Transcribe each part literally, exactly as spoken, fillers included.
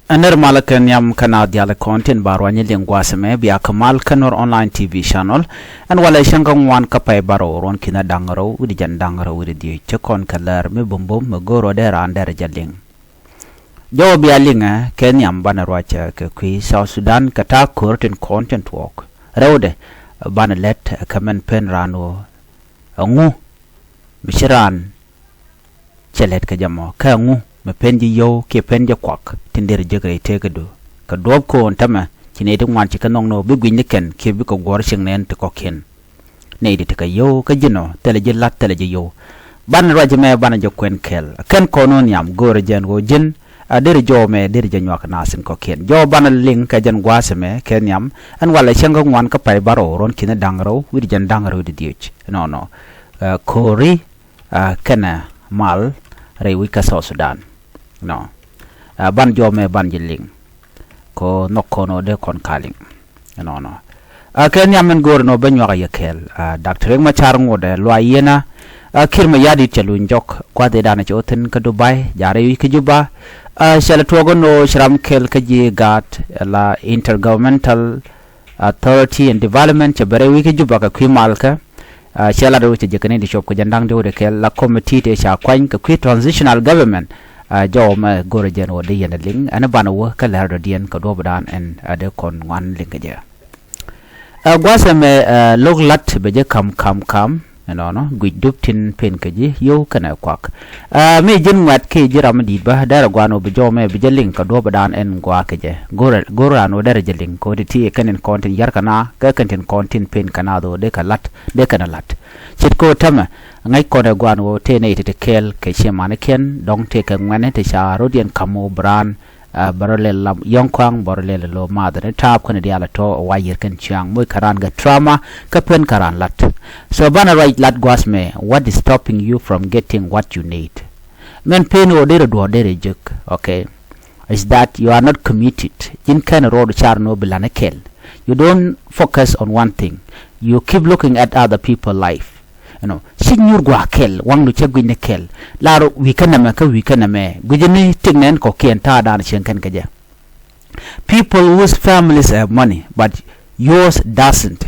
Ɛ nɛr malä kɛ nhiam kä naath diaal kɔn tin ba ruany liŋ gua̱a̱th ɛmɛ bia kä mal kä Nuer Online T V channel. Ɛn walɛ cäŋ kä ŋuan kä pay bärɔw ruɔ̱n ki̱n ɛ da̱ŋ rɛw wi̱cdɛ jiɛn da̱ŋ rɛw wi̱cdɛ dhieec cä kɔn kɛ lär mi bumbum mi go̱o̱r ɔ dee raan derɛ jɛ liŋ. Jɔwä bia liŋɛ kɛ nhiam banɛ ruacɛ kɛ kui̱ South Sudan kɛ ta̱a̱ ko̱r tin kɔn tin tuɔɔk rɛwdɛ. Banɛ lät kɛ mɛn pen raan ɣöö ɛŋu mi ci raan cɛ lɛt kɛ jɛ mɔ kä ɛŋu mi pen ji̱ yio̱w kiɛ pen ji̱ kuak tin der jiäk rɛy teekädu. Kɛ duɔ̱ɔ̱p ko̱o̱n tämɛ ci nɛy ti ŋuan ci kɛ nhɔk ni ɣöö bi gui̱cnikɛn kiɛ bikɛ guɔ̱ɔ̱r cieŋ nɛn ti kɔ̱kiɛn. Nɛy ti ti kɛ yio̱w kä ji̱n ɔ thilɛ ji̱ la̱t thilɛ ji̱ yio̱w. Banɛ ruac ɛmɛ banɛ jɛ kuɛn kɛl kɛn kɔn ɣöö nhiam go̱o̱rɛ jɛn ɣöö ji̱n a deri jɔw mɛ deri jɛ nyuak naath in kɔ̱kiɛn. Jɔw banɛ liŋ kɛ jɛn gua̱a̱th ɛmɛ kɛ nhiam. Ɛn walɛ cäŋ kä ŋuan kä pay bärɔw ruɔ̱n ki̱n da̱ŋ rɛw wi̱cdɛ jiɛn da̱ŋ rɛw wi̱cdɛ dhieec nɔnɔ. Ko̱ri kɛnɛ mal rɛy wi̱c kä South Sudan. Nɔ ban jɔw mɛ ban ji̱ liŋ. Kɛ nhɔk kɔn ɔ dee kɔn ka liŋ. Nɔnɔ kɛ nhiam min go̱o̱r ɛn ɔ ben nyuak a yɛ kɛɛl. Doctor Riek Machar ŋotdɛ luay yɛn a Kiir Mayardit cɛ luny jɔk gua̱th ëëdan cɛ wä thi̱n kä Dubai ja̱ rɛy wi̱c kä Juba. Cɛ lɛ tuɔɔk ɛn ɣöö ci ram kɛl kä ji̱ gaat la Intergovernmental Authority and Development cɛ ben rɛy wi̱c kä Juba kɛ kui̱ malkä. Cɛ lat ɣöö cɛ jɛ kɛ ni di cop kɛ jɛn da̱ŋ di wä di kɛl la committee tëë ca kuany kɛ kui̱ transitional government. Jɔw mɛ go̱o̱rɛ jɛn ɣöö di yɛn ɛ liŋ ɛn banɛ wä kä lɛr dɔ̱diɛn kɛ duɔ̱ɔ̱pdan ɛn a dee kɔn ŋuan liŋ kɛ jɛ. Ɛ gua̱a̱th ɛmɛ lo̱k la̱t bɛ jɛ ka̱m ka̱m ka̱m. Ɛnɔnɔ guic dup tin pen kɛ ji̱ yio̱w kɛnɛ kuak. Mi ji̱n ŋuɛ̈t kiɛ ji̱ ram mi di̱i̱t bä derɛ gua̱a̱n ɣöö bi jɔw mɛ bi jɛ liŋ kɛ duɔ̱ɔ̱pdan ɛn gua̱a̱ kɛ jɛ. Go̱r go̱r raan ɣöö derɛ jɛ liŋ kɛ ɣöö ti ti kɛn tin kɔn tin yar kɛ na kɛ kɛn tin kɔn tin pen kɛ na dhɔ dee kɛ la̱t dee kɛn la̱t. Ce̱tkɛ ɣöö tämɛ ŋäc kɔn ɛ gua̱a̱n ɣöö tëë nɛy ti ti kɛɛl kɛ ciɛ manikiɛn dɔ̱ŋ tëë kɛ ŋuɛ̈ni ti ca rɔ̱diɛn ka̱m ɣöö bi raan Bärä lɛl lam yɔ̱ŋ kɔaŋ bärä lɛl lo̱ mathɛ ni ta̱a̱p kɛnɛ diaal a tɔ̱ a wa yier kɛn ciaŋ moc kä raan gɛ trauma kä pen kä raan lat. So banɛ ruac lat gua̱a̱th mɛ, what is stopping you from getting what you need? Mɛn pen ɣöö derɛ duɔ̱ɔ̱r derɛ jek, okay, is that you are not committed. Ji̱n kɛn ro̱o̱d car ni ɣöö bi la̱t ni kɛl. You don't focus on one thing. You keep looking at other people life. Ɛnɔ ci nyuur gua̱a̱ kɛl waŋdu cɛ gui̱cni kɛl. Lar wi̱i̱ kä nɛmɛ kä wi̱i̱ kä nɛmɛ gui̱cni tik nɛn kɔ̱kiɛn ta̱a̱ da̱a̱n cieŋ kɛn kɛ jɛ. People whose families have money but yours doesn't.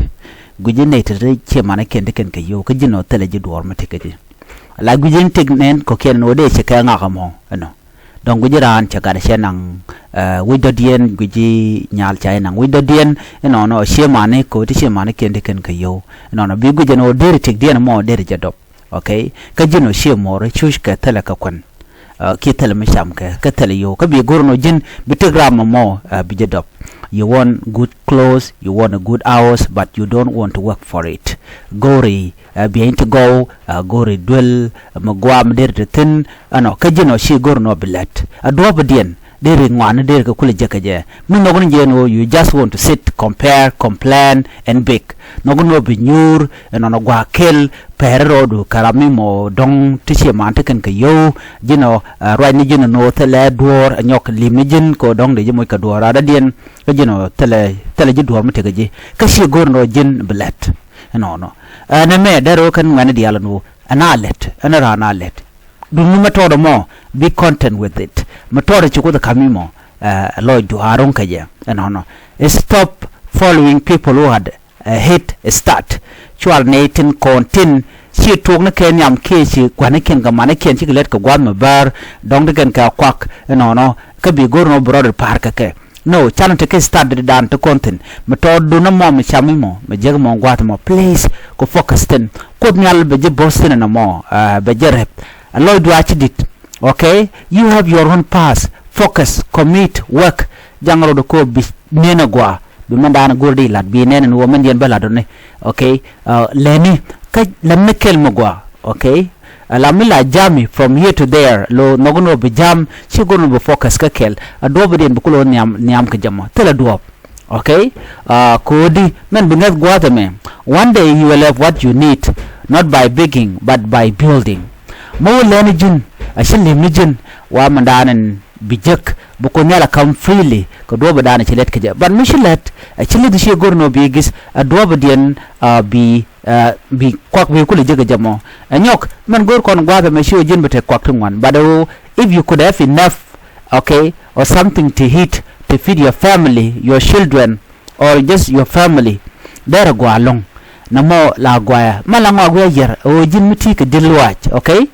Gui̱cni nɛy ti ri ciɛ manikiɛn ti kɛn kɛ yio̱w kä ji̱n ɔ thilɛ ji̱ duɔ̱ɔ̱r mi ti kɛ ji̱. La gui̱cni tik nɛn kɔ̱kiɛn ɛn ɣöö dee ci kɛ ŋak ɛmɔ ɛnɔ. Dɔ̱ŋ gui̱ci raan cɛ gat cɛ naŋ wi̱c dɔ̱diɛn gui̱ci nyal ca inaŋ wi̱c dɔ̱diɛn. Inɔnɔ ciemani ko̱ti ciemani kiɛn ti kɛn kɛ yio̱w. Inɔnɔ bi gui̱c ɛn ɣöö deri tikdiɛn mɔ deri jɛ dɔp. Okay, kä ji̱n ɔ cie muɔɔri cuc kɛ thilɛ kɛ kuän. Kiɛ thilɛ mi cam kɛ kä thilɛ yio̱w kä bi go̱r ɛn ɣöö ji̱n bi tik ram mɔ mɔ bi jɛ dɔp. You want good clothes, you want a good house, but you don't want to work for it. Go̱ri biɛny ti gɔw, go̱ri duel mi guam deri ti thi̱n. Ɛnɔ kä ji̱n ɔ ci go̱r ɛn ɣöö bi lɛt a duɔ̱ɔ̱pdiɛn deri ŋɔaani deri kɛ kulɛ jek kɛ jɛ. Mi nhɔk ni jɛ ɛn ɣöö you just want to sit, compare, complain and beg. Nhɔk ni ɣöö bi nyuur ɛnɔnɔ gua̱a̱ kɛl pɛɛri rɔɔdu kɛ ram mi mɔ dɔ̱ŋ ti ciɛ man ti kɛn kɛ yio̱w. Ji̱n ɔ ruac ni ji̱n ɛn ɣöö thilɛ duɔ̱ɔ̱r ɛ nyɔk lim ni ji̱n kɛ ɣöö dɔ̱ŋ dee ji̱ moc kɛ duɔ̱ɔ̱r radädiɛn. Kä ji̱n ɔ thilɛ thilɛ ji̱ duɔ̱ɔ̱r mi tekɛ ji̱ kä ci go̱r ɛn ɣöö ji̱n bi lɛt. Ɛnɔnɔ ɛn ɛmɛ derɛ ɣöö kɛn ŋuɛ̈ni diaal ɛn ɣöö ɛn a lɛt ɛn raan a lɛt. Duŋni mɛ tɔɔt ɛmɔ, be content with it. Mɛ tɔɔt ɛ ci Kuoth ɛ ka̱m imɔ ɛ lɔc duaar ro̱ŋ kɛ jɛ. Ɛnɔnɔ, stop following people who had a head start. Cual nɛy tin kɔn tin ci tuɔɔk ni kɛ nhiam kiɛ ci gua̱nikiɛn kɛ manikiɛn cikɛ lät kɛ gua̱th mi bäär. Dɔ̱ŋ ti kɛn kɛ kuak ɛnɔnɔ kä bi go̱r nɔ bi rɔɔd pa̱a̱r kɛ kɛ. No, canɛ ti kɛ start di dan ti kɔn thi̱n. Mi tɔɔdun ɛmɔ mi cam imɔ mi jiäk imɔ gua̱a̱th imɔ, please ku focus thi̱n. Kuoth Nhial bɛ ji̱ bo̱th thi̱n ɛn ɛmɔ bɛ ji̱ rɛp. Ɛ lɔcdu a ci di̱t. Okay, you have your own path. Focus, commit, work. Jaŋ rot kɔ bi nɛn ɛ gɔaa bi mɛn da̱a̱n go̱r di la̱t bi nɛn ɛn wä mɛn diɛn bä la̱t duni. Okay, lɛni kä lɛm ni kɛl mi gɔaa. Okay, la mi la jami from here to there lo nhɔk ni wä bi jam ci go̱r ni bi focus kä kɛl. A duɔ̱ɔ̱p diɛn bi kulo nhiam nhiam kɛ jɛ mɔ thilɛ duɔ̱ɔ̱p. Okay, ko̱di mɛn bi ŋäth gua̱a̱th ɛmɛ. One day you will have what you need, not by begging but by building. Mi wä lɛni ji̱n a ci lim ni ji̱n wa mɛn da̱a̱n ɛn bi jek bi Kuoth Nhial a ka̱m freely kɛ duɔ̱ɔ̱p da̱a̱n a ci lɛt kɛ jɛ. But mi ci lɛt a ci lɛt ci go̱r ni wä bi gis a duɔ̱ɔ̱p diɛn bi bi kuak bi kulɛ jek kɛ jɛ mɔ. Ɛ nyɔk mɛn go̱r kɔn gua̱a̱th ɛmɛ ci wä ji̱n bi te kuak ti ŋuan. But if you could have enough okay, or something to eat to feed your family, your children, or just your family. Derɛ gɔaa ɛlɔ̱ŋ. Nɔmɔ la gɔaa. Mɛ la ŋɔak wi̱i̱ a yɛr ɣöö ji̱n mi ti kɛ di̱t luaac, okay?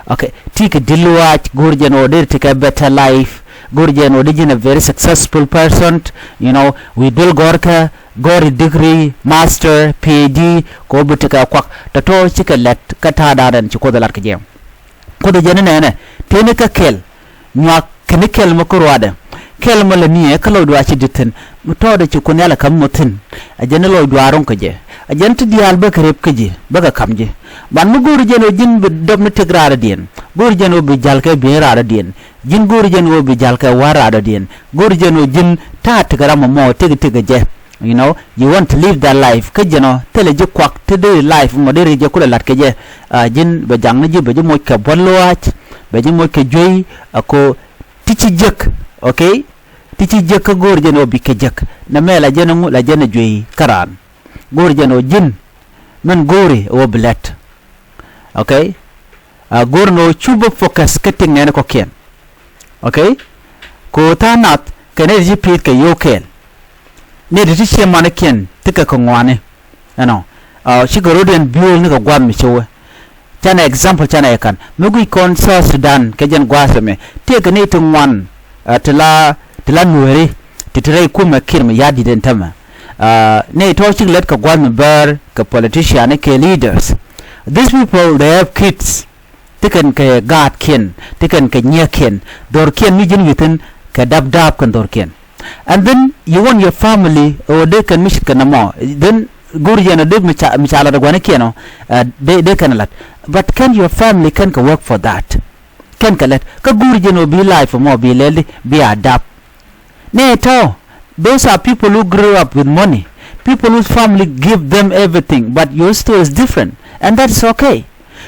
Okay, ti kɛ di̱t luaac, go̱o̱r jɛn ɣöö deri ti kɛ better life, go̱o̱r jɛn ɣöö dee ji̱n a very successful person, you know, wi̱i̱ duel gɔ̱rkä, gɔ̱ri degree, master, P H D, kɛ ɣöö bi ti kɛ kuak, tɔ̱tɔ̱ ci kɛ lɛt kä ta̱a̱ da̱a̱n ɛn ci Kuoth ɛ lat kɛ jɛ. Kuoth ɛ jɛn ni nɛnɛ, tëë ni kä kɛl, nyuak kɛ ni kɛl mɔ kä ruaadɛ. Kɛl mɔ lɛ niɛ kä lɔcdua ci di̱t thi̱n, mi tɔɔdɛ ci Kuoth Nhial ɛ ka̱m mɔ thi̱n. Ɛ jɛn ni lɔcdua ro̱ŋ kɛ jɛ. Ɛ jɛn ti diaal bä kɛ rep kä ji̱, bä kɛ ka̱m ji̱. Ban mi go̱o̱ri jɛn ɣöö ji̱n bi dɔp ni tëk raadɔdiɛn. Go̱o̱ri jɛn ɣöö bi ja̱l kɛ bi̱i̱n raadɔdiɛn. Ji̱n go̱o̱ri jɛn ɣöö bi ja̱l kɛ wa̱r raadɔdiɛn. Go̱o̱ri jɛn ɣöö ji̱n ta̱a̱ tekɛ ram ɛmɔ tëk tëk kɛ jɛ. You know, you want to live that life. Kä jɛn ɔ thilɛ ji̱ kuak ti dee life mɔ deri jɛ kulɛ lat kɛ jɛ. Ah, ji̱n bɛ jaŋni ji̱, bɛ ji̱ moc kɛ buɔ̱t luaac, bɛ ji̱ moc kɛ juey, a ko ti ci jek, okay? Ti ci jek kä go̱o̱r jɛn ɔ bi kɛ jek. Nɛ mɛ la jɛn ŋu, la jɛn juey kä raan. Go̱o̱r jɛn ɔ ji̱n min go̱o̱ri ɔ bi lɛt. Okay? Ah, go̱r ni ɣöö cu bä focus kä thing nɛɛni kɔ̱kiɛn. Okay? Kɛ ɣöö tha̱a̱ŋ nath kɛ nɛy ti ci pi̱i̱th kɛ yio̱w kɛɛl. Nɛy ti ci ciɛ manikiɛn ti kɛ kɛ ŋɔaani. Ɛnɔ. Ah, cikɛ ro̱diɛn biööl ni kɛ gua̱a̱th mi cio̱wɛ. Canɛ example canɛ kɛ ka̱n. Mi gui̱c kɔn South Sudan kɛ jɛn gua̱a̱th ɛmɛ. Tëëkɛ nɛy ti ŋuan, ah, ti la, ti la Nuääri, ti ti rɛy kumɛ Kiir Mayardit ɛn tämɛ. Ah, nɛy tɔ̱ cik lät kɛ gua̱th mi bäär, kɛ politician, kɛ leaders. These people, they have kids. Ti kɛn kɛ gaatkiɛn, ti kɛn kɛ nyiäkiɛn. Dhɔrkiɛn mi ji̱n wi̱thin kɛ dap dap kɛn dhɔrkiɛn. And then you want your family, ɣöö dee kɛn mi ce̱tkɛ nɔmɔ. Then go̱r yɛn ɔ dee mi ca, mi ca lat ɛ gua̱nikiɛn ɔ, ah, dee, dee kɛn lat. But can your family kɛn kɛ work for that? Kɛn kɛ lät. Kä go̱o̱r jɛn ɣöö bi life mɔ bi lɛl di bi a dap. Nɛ tɔ, those are people who grew up with money, people whose family give them everything, but your story is different, and that is okay.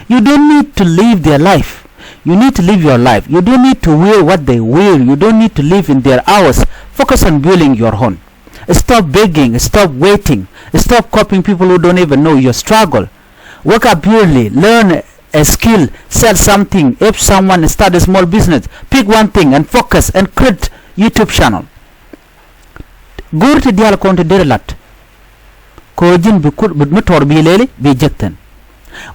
You don't need to live their life. You need to live your life. You don't need to wear what they wear. You don't need to live in their house. Focus on building your own. Stop begging. Stop waiting. Stop copying people who don't even know your struggle. Wake up early. Learn a skill, sell something. If someone start a small business, pick one thing and focus and create YouTube channel. Go̱r ti diaal kɔn ti der lat. Kɛ ɣöö ji̱n bi kut, bi mi tɔr bi lɛli bi jek thi̱n.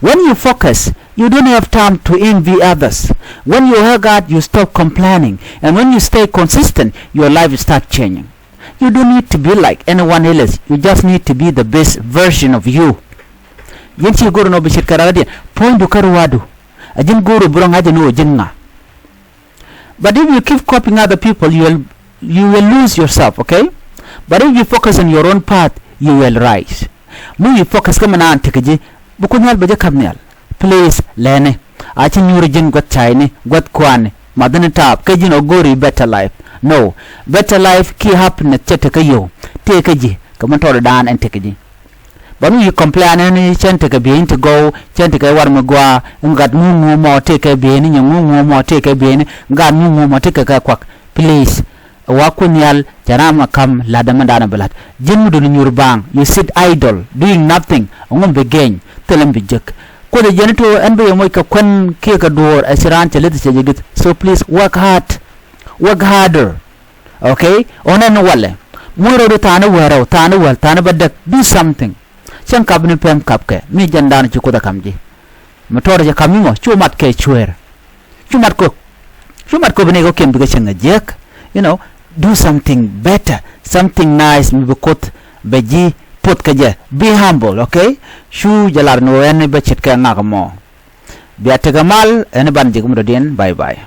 When you focus, you don't have time to envy others. When you work hard, you stop complaining. And when you stay consistent, your life start changing. You don't need to be like anyone else. You just need to be the best version of you. Ji̱n ci go̱r nɔ bi ce̱tkɛ raradiɛn. Puɔ̱nydu kä ruaadu. A ji̱n go̱r bi rɔ ŋa̱c ni ɣöö ji̱n ŋa. But if you keep copying other people, you will, you will lose yourself, okay? But if you focus on your own path, you will rise. Mi wi̱i̱ focus kä mi naan tekɛ ji̱, bi Kuoth Nhial bɛ jɛ ka̱m nhial. Please, lɛni. A ci nyuuri ji̱n gua̱th cayni, gua̱th kua̱ni, mathni taap, kä ji̱n ɔ go̱ri better life. No. Better life kiɛ happiness cɛ tekɛ yio̱w. Tëëkä ji̱, kɛ mi tɔɔdɛ daan ɛn tekɛ ji̱. Bä mi wi̱i̱ complain ni cɛn tekɛ bieyni ti gɔw, cɛn tekɛ war mi gɔaa, gat ŋuŋu mɔ tekɛ bieyni, nyɛ ŋuŋu mɔ tekɛ bieyni, gat ŋuŋu mɔ tekɛ kɛ kuak. Please. Wa Kuoth Nhial, cɛ ram a ka̱m lat dämɛ danɔ bi la̱t. Ji̱n mi duni nyuur baaŋ, you sit idle, doing nothing, ɛŋu mi bi geny, thilɛ mi bi jek. Kuoth ɛ jiɛn ito ɛn bi yɛ moc kɛ kuän kiɛ kɛ duɔ̱ɔ̱r, ɛ ci raan cɛ lith cɛ jɛ gith. So please work hard. Work harder. Okay? Ɣän ɛn walɛ. Muɔ̱ɔ̱n rɛwdɛ tha̱a̱n i̱ wäl rɛw, tha̱a̱n i̱ wäl, tha̱a̱n i̱ bädäk. Do something. Cäŋ kap ni pɛm kapkɛ. Mi jɛn da̱a̱n ci Kuoth ɛ ka̱m ji̱. Mi tɔɔrɛ cɛ ka̱m mi mɔ, cu mat kɛ cueer. Cu mat kɔ. Cu mat kɔ bi nɛy kɔ̱kiɛn bikɛ cieŋ ɛ jiäk. You know, do something better, something nice mi bi Kuoth bɛ ji̱ puɔth kä jɛ. Be humble, okay? Cu jɛ lar ni ɣöö ɛn bä ce̱tkɛ ŋak mɔ. Bia tekɛ mal, ɛn ban jek mi dɔ̱diɛn. Bye bye.